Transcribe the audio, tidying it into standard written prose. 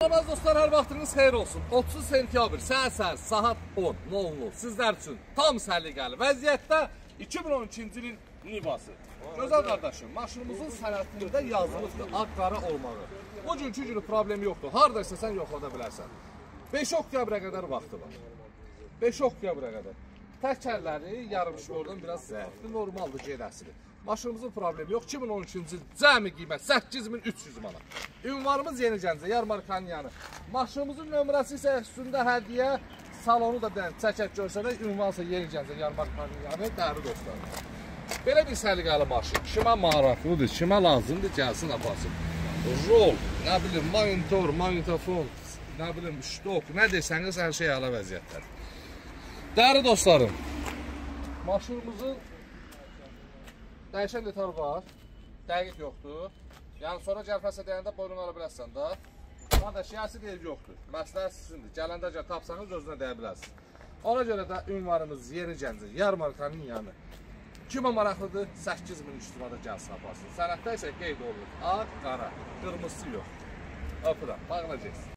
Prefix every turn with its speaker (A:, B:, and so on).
A: Salam dostlar, hər vaxtınız xeyir olsun. 30 sentyabr, səhər-səhər saat 10:00 sizlər üçün tam səliqəli vəziyyətdə 2012-ci ilin Nivası. Gözəl qardaşım, maşınımızın sənətində yazılıbdır ağ-qara olmağı. Bugünkü günü problemi yoxdur. Harada istəsən yoxlada bilərsən. 5 oktyabra qədər vaxtı var. 5 oktyabra qədər. Təkərləri yarım şordan biraz zəifdir, normaldır, gedəsidir. Maşınımızın problemi yox. 2012-ci il cəmi qiymət 8300 manat. Ünvanımız Yeni Gəncə, Yarmarkanın yanı. Maşınımızın nömrəsi isə üstündə hədiyyə, salonu da dənə çəkək görsənək, ünvan isə Yeni Gəncə, Yarmarkanın yanı, dəyərli dostlar. Belə bir səliqəli maşın kimə maraqlıdır, kimə lazımdır, gəlsin aparsın. Rol, nə bilim, monitor, magnetofon, nə bilim, ştok, nə desəniz hər şey əla vəziyyətdədir. Dəyərli dostlarım, maşınımızın dəyişən detal var, dəqiq yoxdur. Yəni sonra gəlməsə deyəndə boynunu ala bilərsən də. Qardaş, yəsi deyil yoxdur, məsləhət sizindir. Gələndə əgər tapsanız özünə deyə bilərsiniz. Ona görə də ünvanımız Yeni Gəncə, Yarmarkanın yanı. Kimə maraqlıdır, 8300 manata gəlsin aparsın. Sənətdə isə qeyd olunur, ağ, qara, qırmızısı yox. Öpürəm, bağlanacaqsın.